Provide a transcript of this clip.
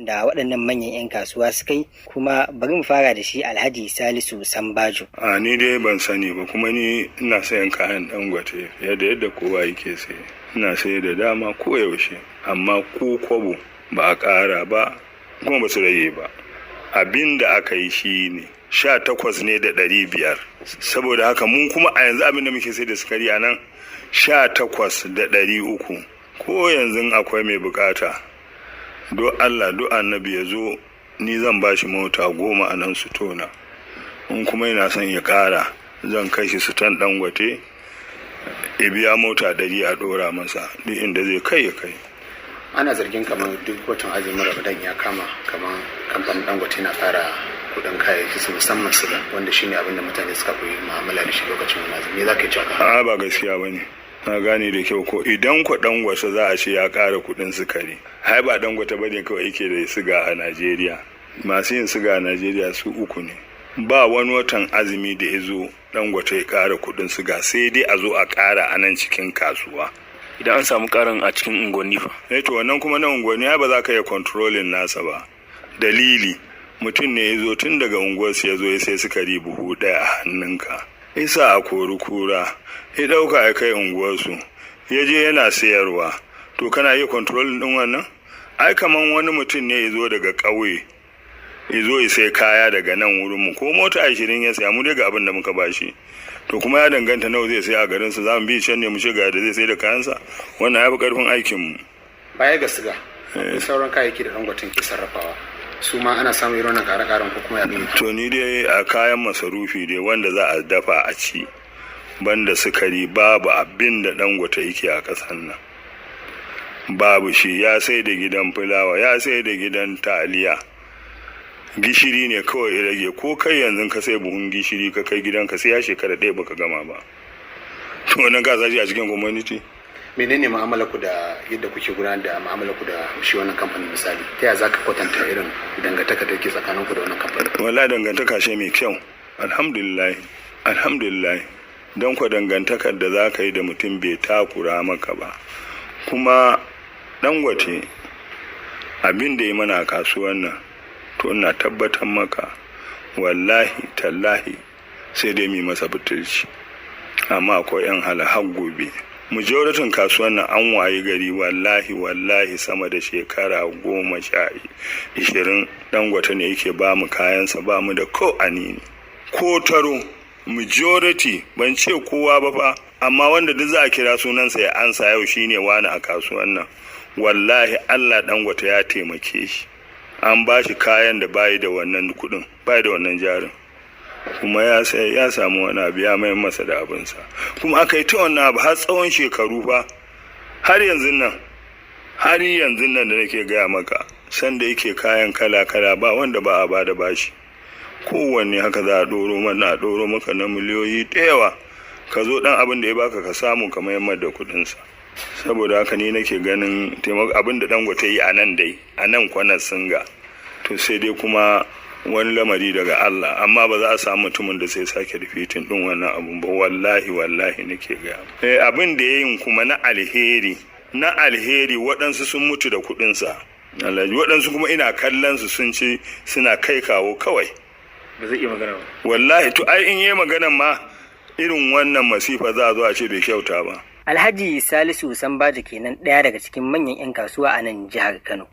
da waɗannan manyan 'yan kasuwa suka yi. Kuma bari mu fara da shi Alhaji Salisu Sambajo. A ni dai ban sani ba, kuma ni ina sayan kayan Dangote fiye da yadda kowa yake saye. Ina saye da dama koyaushe, amma ko kwabo ba a ƙara ba, kuma ba su rage ba. Abin da aka yi shi ne 18 ne da 500. Saboda haka mun kuma a yanzu abin da muke sai da sukari a nan 18,300. Ko yanzu akwai mai bukata, do Allah do Annabi ya zo, ni zan ba shi mota 10 a nan su tona. In kuma yana son ya kara, zan kai shi sutan Dangote, ya biya mota 100 a dora masa, duk inda zai kai ya kai. Ana zargin kamar duk watan azumin Ramadan ya kama, kamar kamfanin Dangote na kara kudin kayayyaki su, musamman siga, wanda shine abin da mutane suka fi mu'amala da shi lokacin wani azumi. Me za ka yi cewa? A'a, ba gaskiya bane. Na gane da kyau ko idan ku Dangote za a ce ya ƙara kuɗin sukari, hai ba Dangote bane kawai yake da siga a Najeriya. Masu yin siga a Najeriya su uku ne. Ba wani watan azumi da ya zo Dangote ya ƙara kuɗin siga, sai dai a zo a ƙara a nan cikin kasuwa. Idan an samu ƙarin a cikin unguwanni fa? Eh, to wannan kuma na unguwanni ai ba za ka iya controlling nasa ba. Dalili, mutum ne ya zo tun daga unguwarsu, ya zo ya sai sukari buhu 1 a hannunka, isa a kori kura, ya ɗauka ya kai unguwarsu, ya je yana sayarwa. To kana iya controlling ɗin wannan? Ai kaman wani mutum ne ya zo daga ƙauye, ya zo ya sai kaya daga nan wurinmu, ko mota 20 ya saya, mu dai ga abin da muka bashi. To kuma ya danganta nawa zai sai a garinsu. Za mu bi can ne mu shiga da zai sai da kayansa? Wannan ya fi ƙarfin aikinmu. Baya ga siga, sauran kayayyaki da Dangoten ke sarrafawa, su ma ana samun irin wannan ƙare-ƙaren ko kuma ya ɗin? To ni dai a kayan masarufi dai wanda za a dafa a ci, banda sukari, babu abin da Dangote yake a ƙasar nan. Babu shi. Ya sai da gidan fulawa, ya sai da gidan taliya, gishiri ne kawai ya rage. Ko kai yanzu ka sai buhun gishiri ka kai gidanka, sai ya shekara 1 baka gama ba. To wannan ka sashi a cikin community. Menene mu'amalar ku da yadda kuke gudanar da mu'amalar ku da shi wannan kamfani? Misali, ta yaya zaka kwatanta irin dangantaka da ke tsakanin ku da wannan kamfani? Wallahi dangantaka ce mai kyau, alhamdulillah, alhamdulillah. Don kwa dangantakar da za ka yi da mutum bai takura maka ba. Kuma Dangote, abin da ya mana a kasuwan nan, to ina tabbatar maka, wallahi tallahi sai dai mu masa butulci. Amma akwai 'yan hala har gobe. Majoritin kasuwan nan an waye gari, wallahi wallahi, sama da shekara 10, 20, Dangote ne yake ba mu kayansa, ba mu da ko anini ko taro. Majority, ban ce kowa ba fa, amma wanda duk za a kira sunansa ya ansa yau shine wani a kasuwan nan, wallahi Allah Dangote ya taimake shi, an ba shi kayan da bayi da wannan kudin, bayi da wannan jarin, kuma ya sai ya samu wani abu ya mai masa da abinsa. Kuma aka yi ta wannan abu har tsawon shekaru fa, har yanzu nan, har yanzu nan da nake gaya maka, sanda yake kayan kala kala, ba wanda ba a bada bashi. Kowanne haka za a ɗoro mana, a ɗoro maka na miliyoyi da yawa, ka zo ɗan abin da ya baka ka samu ka mayar da kuɗinsa. Saboda haka ni nake ganin taimako abin da Dangote yi a nan dai, a nan kwanar Singa, to sai dai kuma wani lamari daga Allah, amma ba za a samu mutumin da sai sake repeating din wannan abun ba. Wallahi wallahi nake ga abin da ya yin kuma na alheri, na alheri, waɗansu sun mutu da kuɗinsa, alhaji. Waɗansu kuma ina kallon su sun ci, suna kai kawo kawai. Ba zai iya magana ba. Wallahi, to ai in yi maganan ma, irin wannan masifa za a zo a ce bai kyauta ba. Alhaji Salisu Sambajo kenan, ɗaya daga cikin manyan 'yan kasuwa a nan jihar Kano.